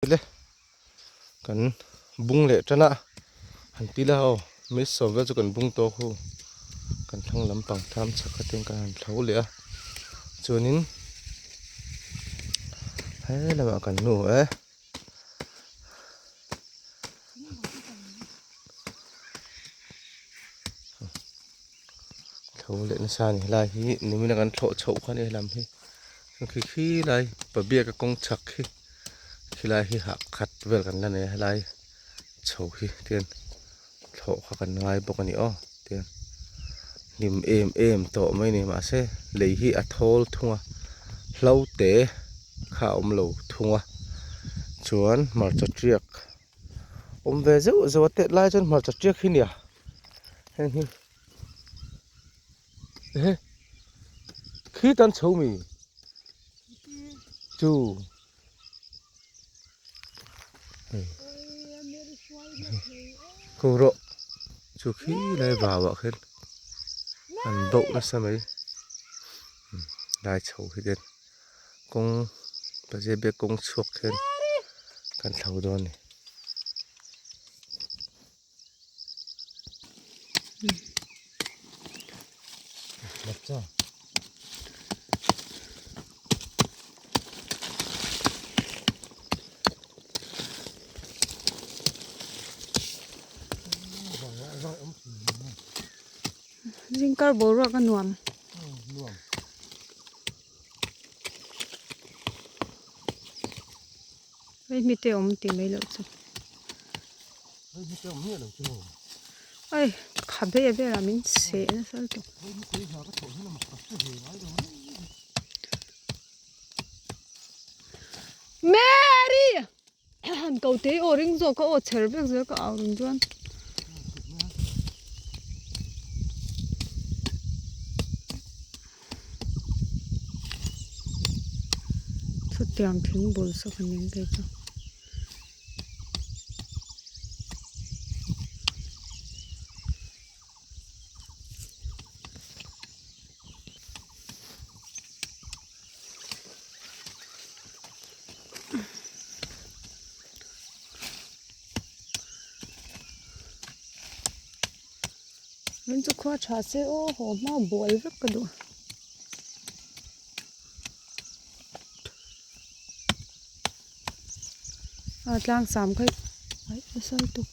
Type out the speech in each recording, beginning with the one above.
Le kan bung leh tan a han ti la aw miss sawm vel chu kan bung tawk ho kan thlang lampang thlam chhak kha ten kan han thlo leh a chuanin he lamah kan nu e. Thlo leh nasa a ni helai hi nimin a kan thlawh chhoh kha a ni helam hi khi khi lai pabiaka kawng chhak hi khilai hi hah khat vel kan la nei a helai chho hi tian thlawh kha kan ngai bawk a ni aw tian hlim em em tawh mai a ni mahse lei hi a thawl thung a hlo te kha a awm lo thung a chuan hmarcha tiak awm ve zeuh zeuh a tet lai chuan hmarcha tiak hi nia heng hi ehe khi tan chho mi chu ko rawh chu khi lai vau ah khian an bauh nasa mai lai chho hi ten kawng pazia kawng chhuak khian kan thlo dawn a ni. Zingkar boruak a nuam. Hei hmite awm tih mai loh chu. Ai kha ber berah min seh nasa lutuk. Mary! Han ko tei aw ring zawk ka aw chher vek zel ka au reng chuan. Chutiang thing bul saw ka ning kei chu. Min chu khua tha se aw haw hma buai vek ka duh. A tlang sam kha aih nasa lutuk.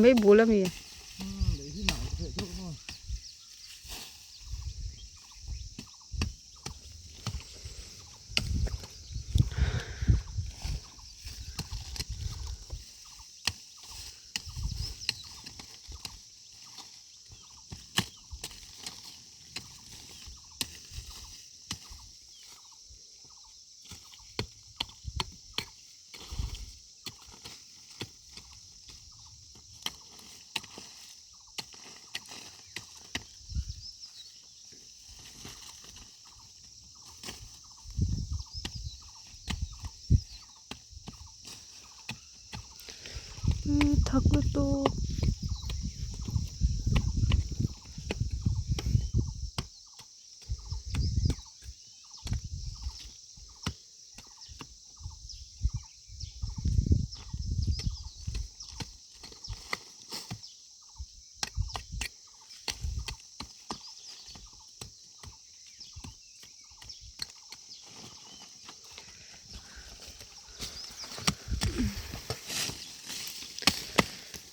Mai bul ami. Thak lutuk.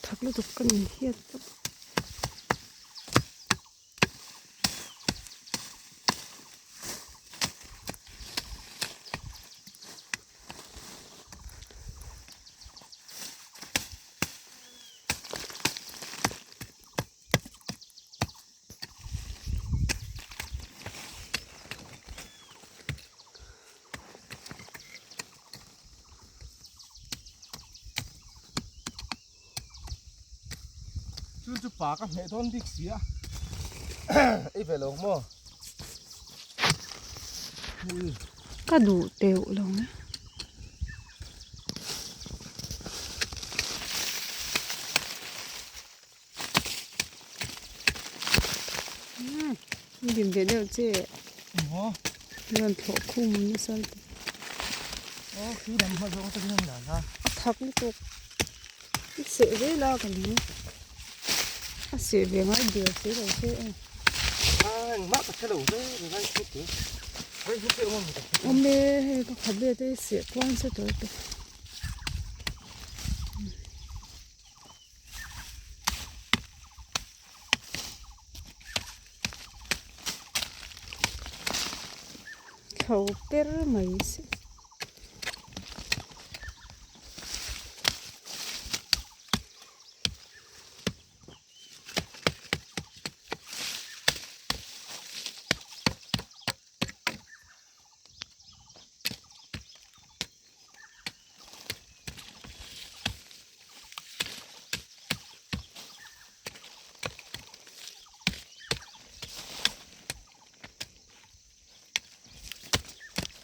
Thak lutuk ka ni hiat tawh. Chu chu pa ka hmeh dawn bik si a ei ve lo maw ka duh teuh lo e. Dim ve deuh che rawn thlawh khum nasa lutuk a thak lutuk i seh zel a ka ning a seh ve ngai der si lo che e awm e hei ka khabe te hi seh kual nasa tawh lutuk. Thlo per mai se.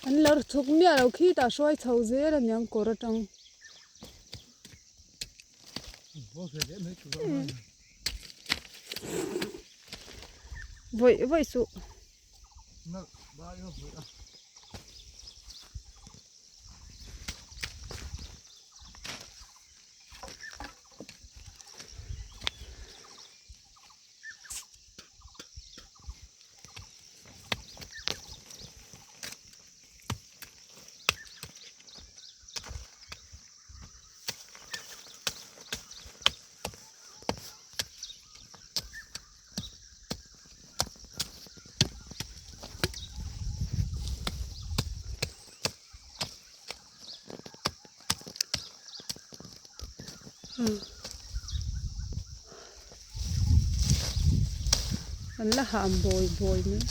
An lar chhuk miah lo khi tah hruai chho zel a niang kawr atang. Vawih vawih suh. An la ham bawi bawi mai.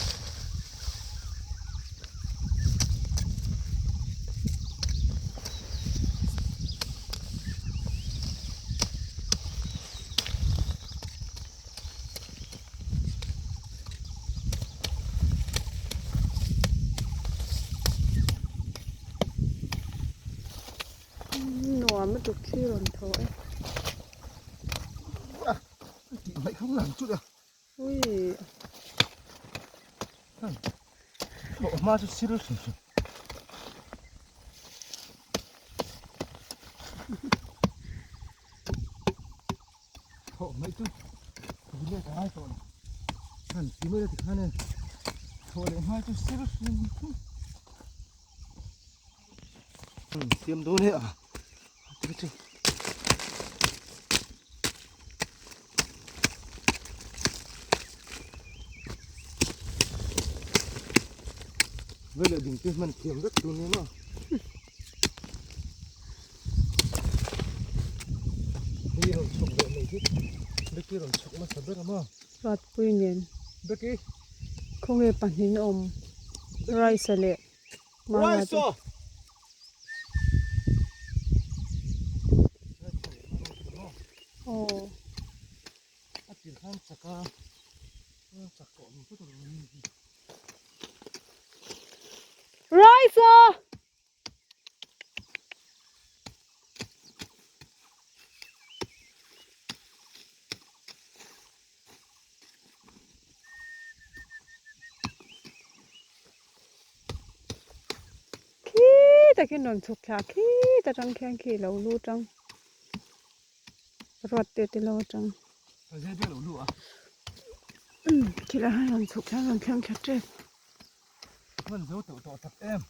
Nuam lutuk khi rawn tho e. Ui. Thawh mai chu tui leh ka ngai tawh lo han ti mai a tikhan e thawh leh hma chu sir hrim hrim siam dawn e a ti chu veleh ding te hman thiam vek tur ni maw. Hei rawn chhuk leh mai hi Becky rawn chhuk hmasa ber a maw? Ratpui nen. Becky. Khawnge pahnih awm Rice leh Mama te. Aw. A tir khan chak a chak tawh lo tawp a ni. Rice! takin rawn chhuk thla khit atang khian khi lo lut ang ruat te te lo atang khilai hian rawn chhuk thla rawn thleng thla tep. Hman zo teuh tawh tak em.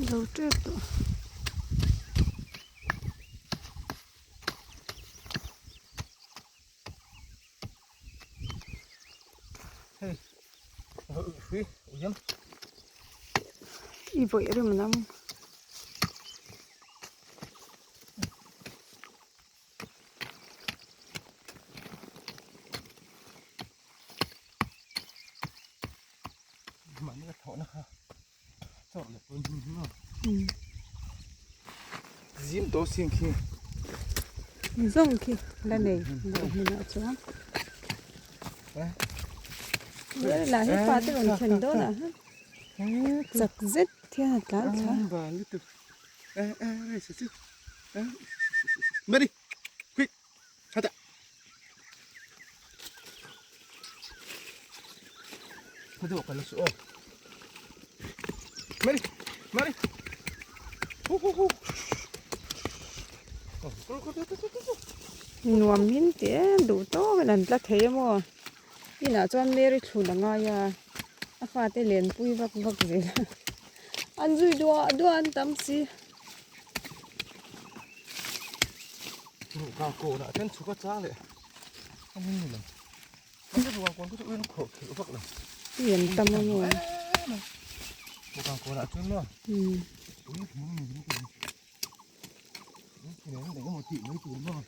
Zo tep tawh. Hei, hui, uiam. I vawih rem anang. Mahni ka thawhna kha chawrh leh pawn him him a. Zim tawh sin khi. Zawng khi la nei loh hmunah chuan. Lah hi pa te rawn thlen dawn ah hian chak zet hian a tlan thla. Mary, quick, hata. Mary, Mary. Hu hu hu. Nuam min ti em duh tawk in an tla thei a maw inah chuan Mary thlun a ngai a a fate lenpui vak vak zel a an zui duah duah an tam si. Ruhkang kawnah chuan chhuk a chang leh a ni ni lo. Mahse ruhkang kawn chu uiin khawh khelh vak lo. Ui an tam a maw? Ruhkang kawnah chuan maw? Ui hmur ni ru ka ni. Ui khi nen eng emaw tih mai tur maw?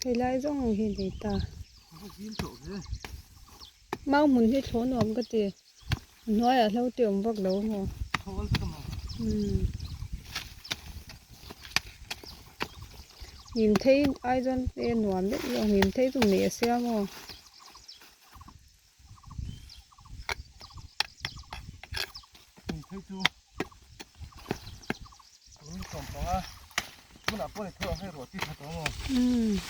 Helai zawng hi nei ta. Mau hmun hi thlawh nuam ka ti. A hnuaiah hlo te awm vak lo maw? Hnim thei ai chuan e nuam deuh zawk hnim thei chu meh a sia maw? Hnim thei chu tun sawmpanga hmunah pawh ni tho ang hei ruah ti tha tawh maw?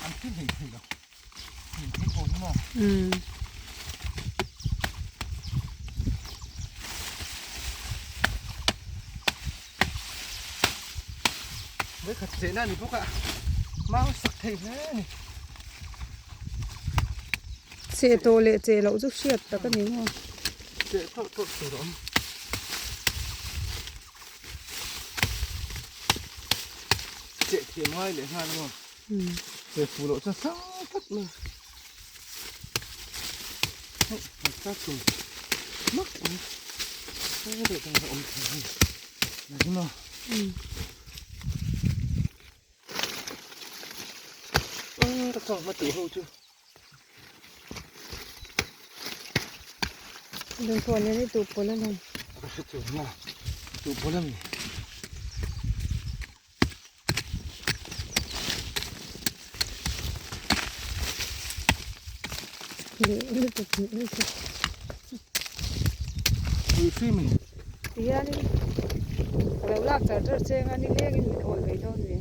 An thil hlei thei lo. Vawikhat chehna a ni bawk a, mau sak thei hle a ni. Cheh tawh leh cheh loh chu hriat tak a ni maw? Cheh tawh tawh tur a awm. Cheh thiam ngai leh nghal maw? Che fu loh chuan sang tlat mai hei hmarcha chhum mak mai he leh dang a awm thei a ni nai maw. Ka chawhma tih ho chu. Lungpawh nen i tuh pawlh alawm. Ka hre chuang nga tuh pawlh ami. Leh lutuk leh lutuk. Ui hrim in. Tihianin ka lo lak char char cheng a nilengin min awl mai dawn ve.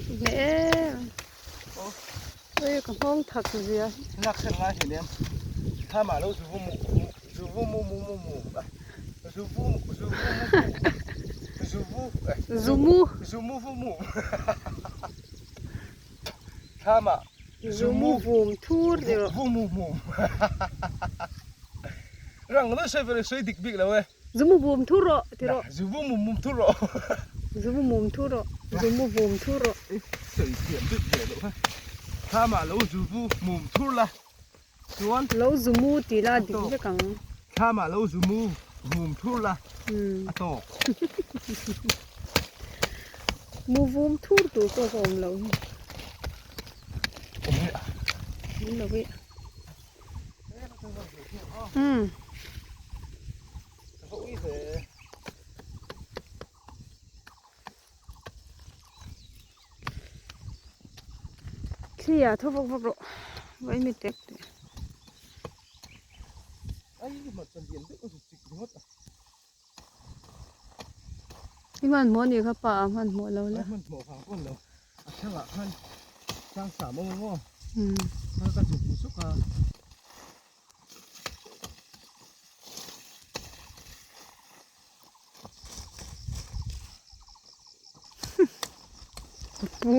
Hneh em. Ui ka nghawng thak zia. Lak khan ngai hle nem. Thama lo zu vu mu zu vu mu mu mu mu zu vu zu vu mu zu vu zu mu zu mu vu mu. Thama Zu mu vum thur ti rawh. Vu mu mum. Rang lo sawi vel sawi dik bik lo e. Zu mu vum thur rawh ti rawh. Zu vu mum mum thur rawh. Zu mu mum thur rawh. Zu mu vum thur rawh. Sawi thiam bik ve loh he. Thama lo zu vu mum thur la. Chuan. Lo zu mu ti la dik vek ang. Thama lo zu mu vum thur la. A tawk. Mu vum thur tur pawh ka awm loh hi. Awm lo hi. Umm. Thli ah thaw vak vak rawh. Vai mi tek teh. I hmanhmawh anih kha pa a hmanhmawh lo la. Hmanhmawh vang pawn lo a thlang ah khan tlang sa maw maw a ka zu hmu suk a. A pu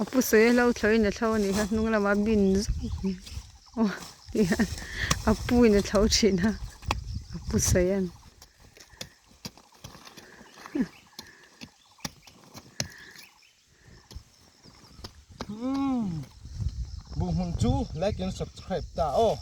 a pu sawi a lo thlo in a thlo anih kha hnung lamah bin zuk aw tihian a pu in a thlo thin a a pu sawi a ni. Buhhmun chu like and subscribe ta aw.